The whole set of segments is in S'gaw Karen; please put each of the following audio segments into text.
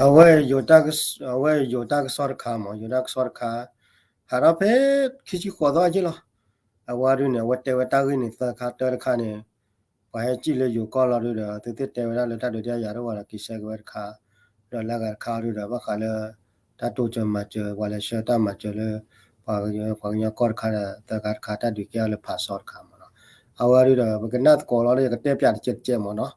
အဝဲယိၤတၢ်ကစီၣ်တခါမး ယိၤတၢ်ကစီၣ်တခါ ဟးထီၣ်ဖဲခံဆံဃိးသီက့လီၤ. အဝဲဒုန့ၣ် အဝဲတဲဝဲတၢ်ဂ့ၢ်န့ၣ် သၢခါတၢတခါန့ၣ် ပှၤဟဲစံၣ်လၢယိၤကီၢ်လီၤဒုဒီး သုသ့ၣ်တဲဝဲဒၣ်လၢတၢ်ဒုးတၢ်ယၤတအိၣ်ဘၣ်ဒီး က့ၤဆှၢက့ၤဝဲတခါ, ဒီးလၢအဂၤတခါဒုဒီး ဘၣ်ဃးလၢ တၢ်တိစၢၤမၤစၢၤ ပှၤလဲၤဆှၢတၢ်မၤစၢၤလၢ ပှၤကညီကီၢ်တခါဒီး သၢခါတခါ တၢ်ဒုးကဲထီၣ်လၢဖးစီတခါမးနီၤ. အဝဲဒုဒီး ပကနၣ်သကိးလီၤဒီး ယကတဲပၠးတကဲးတကဲးမးနီၤ.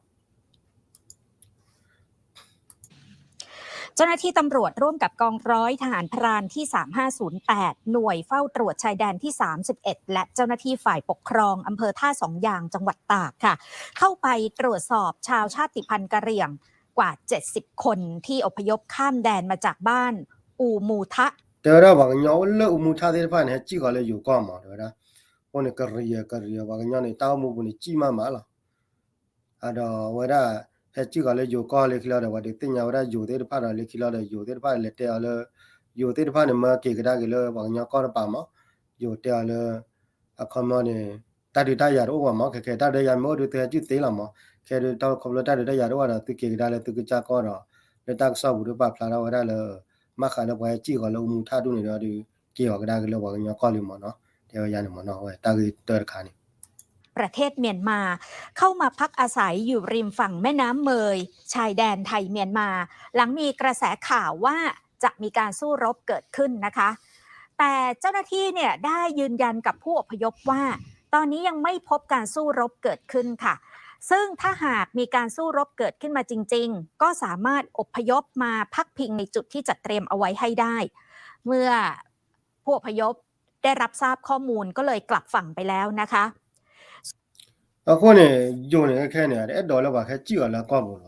เจ้าหน้าที่ตำรวจร่วมกับกองร้อยทหารพรานที่ สามห้าศูนย์แปด หน่วยเฝ้าตรวจชายแดนที่ สามสิบเอ็ด และเจ้าหน้าที่ฝ่ายปกครองอำเภอท่าสองยางจังหวัดตากค่ะ เข้าไปตรวจสอบชาวชาติพันธุ์กะเหรี่ยงกว่า เจ็ดสิบ คนที่อพยพข้ามแดนมาจากบ้านอูมูทะ တဲဝဲဒၣ်ပှၤကညီအိၣ်လၢအူမူထၣ်သ့ၣ်တဖၣ်န့ၣ် ဟဲစံၣ်ဃီၤလၢယိၤကီၢ်မး တဲဝဲဒၣ်, အဃိန့ၣ် ကရံၤကရံၤ ပှၤကညီန့ၣ် တၢ်အိၣ်မူပူၤန့ၣ် စံၣ်မးမးလီၤ. အဒီးအဝဲဒၣ် ဟဲစံၣ်ဃီၤလၢယိၤကီၢ်လၢခံလီၤဒီး ပှၤဒုးသ့ၣ်ညါဝဲဒၣ်ယိၤသ့ၣ်တဖၣ်ဒီးလၢခံလီၤဒီး ယိၤသ့ၣ်တဖၣ်လဲၤတဲအီၤလၢ ယိၤသ့ၣ်တဖၣ်န့ၣ် မၢက့ၤကဒါက့ၤလၢပှၤကညီကီၢ်တပၤမး, ယိၤတဲအီၤလၢ အခီမီန့ၣ် တၢ်ဒုးတၢ်ယၤတအိၣ်ဘၣ်မး ခဲခဲ တၢ်ဒုးတၢ်ယၤမ့ၢ်အိၣ်ဒုးသုဟဲစံၣ်သ့လီၤမး, ခဲဒုးတၢ်ခီဖျိတၢ်ဒုးတၢ်ယၤတအိၣ်ဘၣ်ဒီး သုက့ၤကဒါလၢသုကစၢ်ကီၢ်ဒီး လၢတၢ်ကစီၣ်ပူၤဒုးပာ်ဖျါထီၣ်ဝဲဒၣ်လၢ ဘၣ်ဃးလၢပှၤဟဲစံၣ်ဃီၤလၢအူမူထၣ်ဒူၣ်န့ၣ်ဒီး ဒုးက့ၤအီၤကဒါက့ၤလၢပှၤကညီကီၢ်လံမးနီၤ, တဲဝဲယါန့ၣ်မးနီၤ အဝဲတၢ်ဂ့ၢ်တၢတခါန့ၣ် ประเทศเมียนมา เข้ามาพักอาศัยอยู่ริมฝั่งแม่น้ำเมย ชายแดนไทยเมียนมา หลังมีกระแสข่าวว่าจะมีการสู้รบเกิดขึ้นนะคะ แต่เจ้าหน้าที่เนี่ยได้ยืนยันกับผู้อพยพว่า ตอนนี้ยังไม่พบการสู้รบเกิดขึ้นค่ะ ซึ่งถ้าหากมีการสู้รบเกิดขึ้นมาจริงๆ ก็สามารถอพยพมาพักพิงในจุดที่จัดเตรียมเอาไว้ให้ได้ เมื่อผู้อพยพได้รับทราบข้อมูลก็เลยกลับฝั่งไปแล้วนะคะ အဃိန့ၣ် ယိၤန့ၣ်ခဲခဲန့ၣ် တအဲၣ်ဒိးလၢပှၤခဲစံၣ်အီၤလၢအကီၢ်ပူၤလီၤ.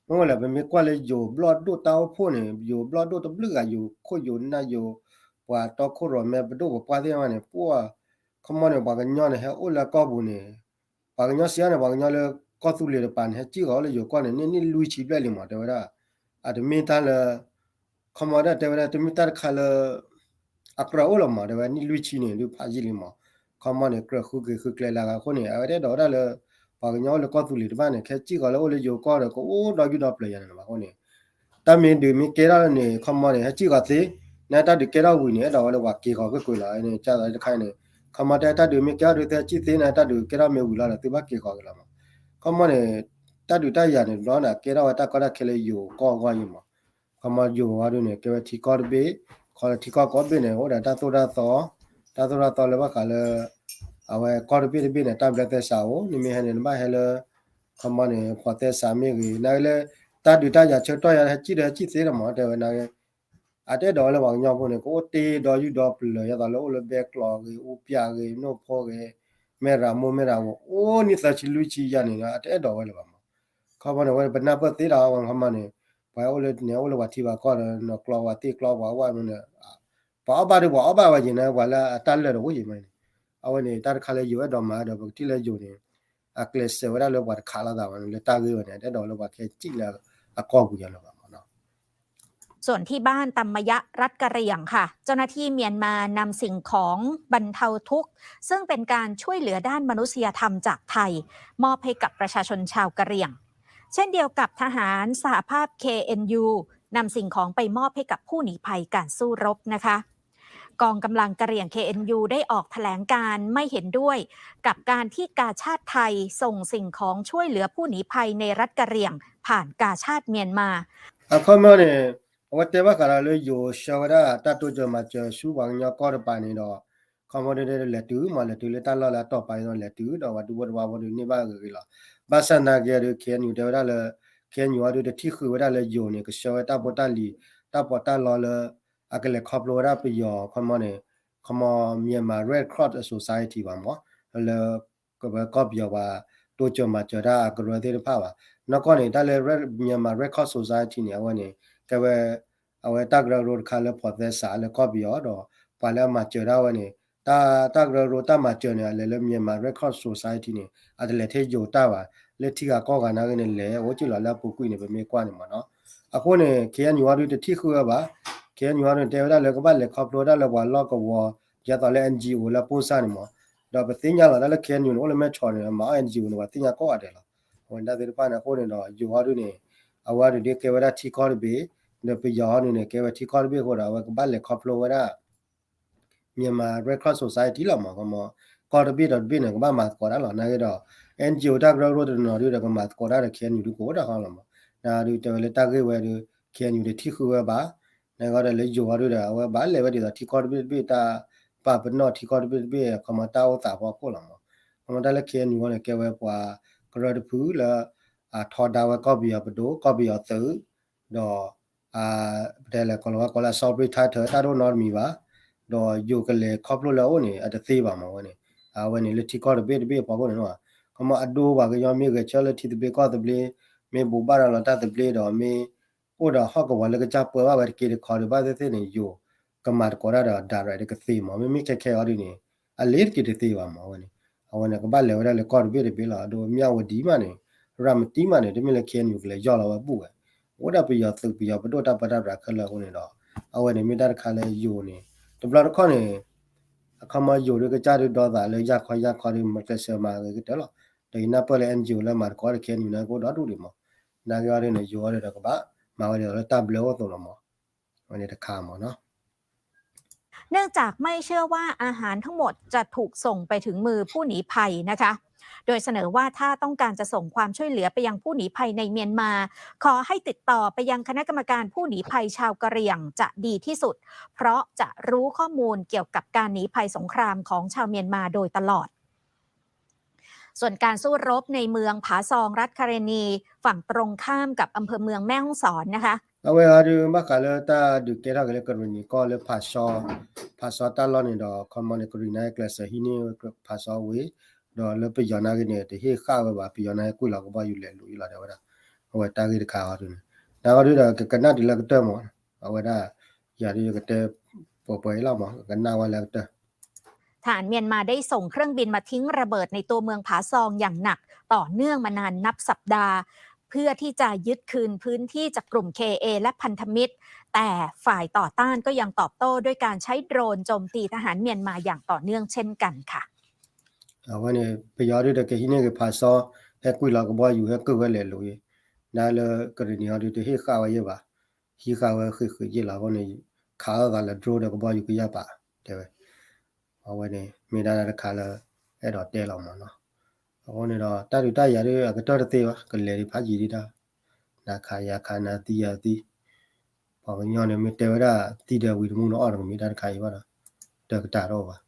မ့ၢ်ဝဲလဲၣ် ပမ့ၢ်ကွၢ်လၢယိၤဘျီၣ်ဒိၣ်တၢ်အိၣ်ဖှိၣ်န့ၣ် ယိၤဘျီၣ်ဒိၣ်တဘျုးဂၤ ယိၤခိၣ်ယိၤနၢ်ယိၤ ပှၤတီခိၣ်ရိၣ်မဲပဒိၣ်ပပှၢ်သ့ၣ်တဖၣ်န့ၣ် ပှၤ ခီမီန့ၣ် ပှၤကညီန့ၣ် ဟဲအိၣ်လၢအကီၢ်ပူၤန့ၣ် ပှၤကညီစံးအါန့ၣ် ပှၤကညီလၢကီၢ်သူလ့ၤတပၤန့ၣ် ဟဲစံၣ်ဃီၤလၢယိၤကီၢ်န့ၣ် နံၣ်နံၣ်လွံၢ်ဆံဘျဲၣ်လံမး တဲဝဲဒၣ် အတမ့ၢ်တၢ်လၢ ခီမီဒၣ်တဲဝဲဒၣ် တမ့ၢ်တၢ်တခါလၢ အကြၢးအိၣ်လီၤမး တဲဝဲနံၣ်လွံၢ်ဆံန့ၣ် ဒုးဖးယံာ်လံမး ခီမီန့ၣ် ကြၢးဃုက့ၤဃုကျဲလၢအဂၤအဃိန့ၣ် အဝဲတအဲၣ်ဒိးဝဲဒၣ်လၢ ပှၤကညီအိၣ်လၢကီၢ်သူလ့ၤတဖၣ်န့ၣ် ခဲစံၣ်ဃီၤလၢအိၣ်လၢယိၤကီၢ်ဒီး ကအိၣ်ဒီးယုၢ်ဒီးပျၢၤယၤန့ၣ်ဘၣ်အဃိန့ၣ် တၢ်မ့ၢ်ဒုးမ့ၢ်ကဲထီၣ်န့ၣ် ခီမီန့ၣ် ဟဲစံၣ်ဃီၤသ့, နတၢ်ဒုးကဲထီၣ်ဝံၤန့ၣ် အဲၣ်ဒိးဝဲလၢပှၤက့ၤဃီၤကွ့ၢ်ကွ့ၢ်လီၤန့ၣ် ကၢ်သိးတခါန့ၣ် ခီမီတဲတၢ်ဒုးမ့ၢ်ကဲထီၣ်ဒုးသ့စံၣ်သ့န့ၣ် တၢ်ဒုးကဲထီၣ်မ့ၢ်ဝံၤလီၤဒီး သုဘၣ်က့ၤဃီၤက့ၤလီၤမး ခီမီန့ၣ် တၢ်ဒုးတၢ်ယၤန့ၣ် တဘျီန့ၣ် ကဲထီၣ်ဝဲတၢ်ကီတၢ်ခဲလၢယိၤကီၢ်အဂီၢ်ယံၤမး ခီမီယိၤဝဲဒုးန့ၣ် ကဲဝဲထံကီၢ်တဘ့ၣ်, ခီလၢထံကီၢ်ကိးဘ့ၣ်န့ၣ် အိၣ်ဒီးတၢ်သိၣ်တၢ်သီ, တၢ်သိၣ်တၢ်သီလၢဘၣ်ဃးလၢ အဝဲကီၢ်တဘ့ၣ်တဘ့ၣ်န့ၣ် တၢ်ဘျၢသဲစးအိၣ်, နမ့ၢ်ဟဲန့ၣ် နဘၣ်ဟဲလၢ ခီမီန့ၣ် ဖီၣ်သဲစးမ့ၢ်ဂ့ၤ, နလၢ တၢ်ဒုးတၢ်ယၤဆၢကတီၢ်ယၤ ဟဲစံၣ်ဒီးဟဲစံၣ်သ့လီၤမး တဲဝဲန့ၣ် အတအဲၣ်ဒိးဝဲလၢပှၤကညီဖိန့ၣ် ကအိၣ်တ့ၢ်ဒီးယုၢ်ဒီးပျၢၤ ယသိးလၢအိၣ်လၢဘဲကျိးဂ့ၤ အူပျၢ်ဂ့ၤ နိၣ်ဖိဂ့ၤ မဲၢ်ရမိၢ်မဲၢ်ရဝီၤ အိၣ်နံၣ်သၢဆံလွံၢ်ဆံယၤန့ၣ် အတအဲၣ်ဒိးဝဲလၢၤဘၣ်မး, ခီမီန့ၣ် ဝဲပနၢ်ပၢၢ်သ့ဒီးဝဲခီမီန့ၣ် ပှၤအိၣ်လၢန့ၣ် အိၣ်လၢပှၤထံပှၤကီၢ်ဒီး နီၢ်ကျီပှၤသ့ၣ်ကျီပှၤဝဲန့ၣ် ပှၤအီၣ်ဘၣ်ဒီး ပှၤအီၣ်ဘၣ်ဝဲယံၤန့ၣ် ပှၤလၢအတၢ်လၢာ်ဒီးအိၣ်ယံၤမးန့ၣ်, အဝဲန့ၣ် တၢ်တခါလၢယိၤအဲၣ်ဒိးမၤဒီး ပကထံၣ်လၢယိၤန့ၣ် အကျဲးစၢးဝဲဒၣ်လၢပှၤတခးလိာ်သးဘၣ်န့ၣ် လၢတၢ်ဂ့ၢ်ဝဲန့ၣ် တအဲၣ်ဒိးလၢပှၤခဲစံၣ်လၢအကီၢ်ပူၤယၤလၢၤဘၣ်မးနီၤ ส่วนที่บ้านตำมะยะรัฐกะเหรี่ยงค่ะ เจ้าหน้าที่เมียนมานำสิ่งของบรรเทาทุกข์ ซึ่งเป็นการช่วยเหลือด้านมนุษยธรรมจากไทย มอบให้กับประชาชนชาวกะเหรี่ยง เช่นเดียวกับทหารสหภาพ เคเอ็นยู นำสิ่งของไปมอบให้กับผู้หนีภัยการสู้รบนะคะ กองกำลังกะเหรี่ยง เคเอ็นยู ได้ออกแถลงการณ์ไม่เห็นด้วยกับการที่กาชาดไทยส่งสิ่งของช่วยเหลือผู้หนีภัยในรัฐกะเหรี่ยงผ่านกาชาดเมียนมา အခီမီန့ၣ် အဝဲတဲဘၣ်ဃးဒီးလၢယိၤဆှၢဝဲဒၣ်တၢ်တိစၢၤမၤစၢၤဆူပှၤကညီကီၢ်တပၤန့ၣ်ဒီး ခီမီဒုးလဲၤတုၤမး လဲၤတုၤလၢတၢ်လီၢ်လၢအတီၢ်ပာ်ဒီး လဲၤတုၤဒီးပှၤဒူဖိတဝီဖိဒုးန့ၢ်ဘၣ်ဂ့ၤဂ့ၤလီၤ. ဘၣ်ဆၣ်သနာ်က့ဒီး KNU တဲဝဲဒၣ်လၢ KNU အီၤဒုးတထံၣ်ဃုာ်ဝဲဒၣ်လၢယိၤန့ၣ် ကဆှၢဝဲတၢ်ဖိတၢ်လံၤ တၢ်ပီးတၢ်လီလၢ အကလဲၤခီဖျိဝဲဒၣ်ပယီၤ ခီမီန့ၣ် ခီမီ Myanmar Red Cross Society ဘၣ်မး လၢ ကဝဲကီၢ်ပယီၤပှၤ တိစၢၤမၤစၢၤတၢ်အကရၢသ့ၣ်တဖၣ်ဘၣ်. နီၢ်ကီၢ်န့ၣ် တၢ်လၢ Myanmar Red Cross Society န့ၣ် အဝဲန့ၣ် ကဲဝဲ အဝဲတၢ်ကရၢကရိတခါလၢဖီၣ်သဲစးလၢကီၢ်ပယီၤဒီး ပှၤလၢအမၤစၢၤဒၣ်ဝဲန့ၣ် တၢ် တၢ်ကရၢကရိတၢ်မၤစၢၤန့ၣ် အလဲၤလၢ Myanmar Red Cross Society န့ၣ် အတလဲၤထဲယိၤတၢ်ဘၣ် လၢထံဂၤကီၢ်ဂၤနာ်က့န့ၣ် လဲၤအိၣ်က့ၤလီၤလၢအပူၤကွံာ်န့ၣ် ပမ့ၢ်ကွၢ်န့ၣ်မးနီၤ. အဃိန့ၣ် KNU အီၤဒုးတထံၣ်ဃုာ်ဝဲဘၣ်. KNU အီၤဒုးတဲဝဲဒၣ်လၢကဘၣ်လဲၤခီဖျိဝဲဒၣ်လၢပှၤလီၢ်ကဝီၤ ဒ်သိးလၢ NGO လၢအပိၢ်စၢ်န့ၣ်မး ဒီးပသ့ၣ်ညါလီၤတၢ်လၢ KNU န့ၣ် အိၣ်လၢမဲၢ်ဆီးန့ၣ် မၤအီၣ် NGO န့ၣ် ပှၤသ့ၣ်ညါကိးဂၤဒဲးလီၤ. အဝဲဒၣ်သ့ၣ်တဖၣ်န့ၣ် အဃိန့ၣ်ဒီး ယိၤအီၤဒုးန့ၣ် အဝဲဒၣ်ဒုးကဲဝဲဒၣ်ထံကီၢ်တဘ့ၣ် ဒီးပယီၤအီၤန့ၣ်န့ၣ် ကဲဝဲထံကီၢ်တဘ့ၣ်အဃိဒီး အဝဲကဘၣ်လဲၤခီဖျိဝဲဒၣ် Myanmar Red Cross Society လီၤမး, ကမီ ကီၢ်တဘ့ၣ်ဒီးတဘ့ၣ်န့ၣ် ကဘၣ်မၤသကိးတၢ်လီၤ. နာ်က့ဒီး NGO တၢ်ကရၢကရိတနီၤဒုဒီး ကမၤသကိးတၢ်ဒီး KNU ဒုကအိၣ်ဒၣ်ဃီလီၤမး. နာ်ဒုတဲဝဲလၢတၢ်ဂ့ၢ်ဝဲဒု KNU တထံၣ်ဃုာ်ဝဲဘၣ်. နာ်က့ဒီးလၢယိၤအီၤဒုဒီး အဝဲဘၣ်လဲၤဝဲဒ်သိးထံကီၢ်တဘ့ၣ်တဘ့ၣ် တၢ်ပာ်ပနီၣ်ထံကီၢ်တဘ့ၣ်တဘ့ၣ် ခီမီတၢ်အိၣ်သးဖီခိၣ်လီၤမး. ခီမီတၢ်လၢ KNU အီၤန့ၣ် ကဲဝဲပှၤကရၢတဖုလၢ အထီဒါဝဲကီၢ်ပယီၤပဒိၣ် ကီၢ်ပယီၤသုး ဒီး ပတဲလဲၤကီးလီၤဝဲကိးလၢ sovereign title တၢ်တအိၣ်နီတမံၤဘၣ်, ဒီးယိၤကလဲၤခီဖျိလၢအအိၣ်န့ၣ် အတသ့ဘၣ်မးဝဲန့ၣ်, အဝဲန့ၣ်လၢထံကီၢ်တဘ့ၣ်တဘ့ၣ်အဖီခိၣ်န့ၣ်လီၤ. ခီမီအဒိပှၤကညီမ့ၢ်ဂဲၤဆၢလၢထံသဘျ့ကီၢ်သဘျ့, မ့ၢ်ဘိးဘၣ်ရၤလီၤတၢ်သဘျ့ဒီးမ့ၢ် အိၣ်ဒီးဟီၣ်ကဝီၤလၢကစၢ်ပၢဘၣ်ဝဲတက့ၢ်တခီဒုးဘၣ်သ့ၣ်သ့ၣ်န့ၣ် ယိၤကမၤသကိးတၢ်ဒီး direct တကသ့မး, မ့မ့ၢ်ခဲခဲအီၤဒုန့ၣ် အလ့ၤတက့ၢ်တသ့ဘၣ်မးဝဲန့ၣ်, အဝဲန့ၣ်ကဘၣ်လဲၤဝဲဒၣ်လၢကီၢ်တဘ့ၣ်တဘ့ၣ်လီၤ. အဒိ မၠၣ်ဝတံၤမးန့ၣ် ရၤမတံမးန့ၣ် တမ့ၢ်လၢ KNU ကလဲၤယီၢ်လီၤဝဲဘူၣ်ဝဲ, အိၣ်ဒၣ်ပယီၤသုးပယီၤပဒိၣ်တၢ်ပၢတၢ်ပြးခဲလၢာ်အဃိန့ၣ်ဒီး အဝဲန့ၣ်မ့ၢ်တၢ်တခါလၢယိၤန့ၣ် တဘျီတခီၣ်န့ၣ် အခီမီယိၤဒုကစၢ်ဒုဒီသးလၢယၢ်ခီယၢ်ခီဒု မၤကျဲးစၢးမၤဂ့ၤကတၢၢ်လီၤ. ဒီးယနၢ်ပၢၢ်လၢ NGO လၢမၤသကိးဒီး KNU န့ၣ် ကအိၣ်ဒီဒူၣ်ဒံးမး, နာ်က့အီၤဒုန့ၣ် ယိၤအီၤဒုဒီးကဘၣ်မၤဝဲဒ်သိးလၢတၢ်ဘျၢအိၣ်အသိးလီၤမး, ဝဲန့ၣ်တခါမးနီၤ. เนื่องจากไม่เชื่อว่าอาหารทั้งหมดจะถูกส่งไปถึงมือผู้ลี้ภัยนะคะ โดยเสนอว่าถ้าต้องการจะส่งความช่วยเหลือไปยังผู้ลี้ภัยในเมียนมา ขอให้ติดต่อไปยังคณะกรรมการผู้ลี้ภัยชาวกะเหรี่ยงจะดีที่สุด เพราะจะรู้ข้อมูลเกี่ยวกับการลี้ภัยสงครามของชาวเมียนมาโดยตลอด ส่วนการสู้รบในเมืองผาซองรัฐคาเรนี ฝั่งตรงข้ามกับอำเภอเมืองแม่ฮ่องสอนนะคะ အဝဲအီၤဒု ဘၣ်ဃးလၢတၢ်ဒုးကဲထီၣ်က့ၤလၢကရ့ၣ်နံၤကီၢ်လၢဖးစီ, ဖးစီတၢ်လီၢ်န့ၣ်ဒီး ခီမီန့ၣ် ကရ့ၣ်နံၤကျဲးစၢးဟံးန့ၢ်ဖးစီဝံၤ, ဒီးလၢပယီၤနာ်က့န့ၣ် တဟ့ၣ်ဃာ်ဝဲဘၣ်, ပယီၤနာ်က့ကွံာ်လီၤကဘီယူၤလဲၤလူၤအံၤလီၤ တဲဝဲဒၣ်, အဝဲတၢ်ဂ့ၢ်တခါအီၤဒုန့ၣ်, နာ်က့ဒုဒီးကကနၣ်တုၤလၢကတၢၢ်မး, အဝဲဒၣ် ယၤဒုကတဲပှဲၤပှဲၤအံၤလီၤမး, ကကနၣ်ဝဲလၢကတၢၢ် ทหารเมียนมาได้ส่งเครื่องบินมาทิ้งระเบิดในตัวเมืองผาซองอย่างหนักต่อเนื่องมานานนับสัปดาห์ เพื่อที่จะยึดคืนพื้นที่จากกลุ่ม เคเอ และพันธมิตร แต่ฝ่ายต่อต้านก็ยังตอบโต้ด้วยการใช้โดรนโจมตีทหารเมียนมาอย่างต่อเนื่องเช่นกันค่ะ အဝဲန့ၣ် ပယီၤဒုဒီးကဟံးန့ၢ်က့ၤဖးစီ, ဟဲကွံာ်လီၤကဘီယူၤ ဟဲကုၢ်ဝဲလဲၤလူၤအံၤ, နာ်လၢကရ့ၣ်နံၤအီၤဒုတဟ့ၣ်ဃာ်ဝဲယဲၢ်ဘၣ်, ဟံးဃာ်ဝဲဃ့ၢ်ဃ့ၢ်ယဲၢ်လီၤအဃိန့ၣ်, ခးလိာ်သးလၢ drone ဒီးကဘီယူၤကယၢ်ပာ်, တဲဝဲ, အဝဲန့ၣ် မ့ၢ်ဒၣ်တၢ်တခါလၢ အဲၣ်ဒိးတဲလီၤမးနီၤ, အဃိန့ၣ်ဒီး တၢ်ဒုးတၢ်ယၤဒုအကတၢၢ်တသ့ဘၣ်, ကလဲၤဒံးဖးယံာ်ဒံးတၢ်, နၤခးယၤခးနၤသံယၤသံ, ပှၤကညီန့ၣ်မ့ၢ်တဲဝဲဒၣ် သံဒီးဝံၤတမူနီၤအီၣ်တကမ့ၢ်တၢ်တခါအံၤဘၣ်ဒီး, တၢ်ကတၢၢ်တအိၣ်ဘၣ်,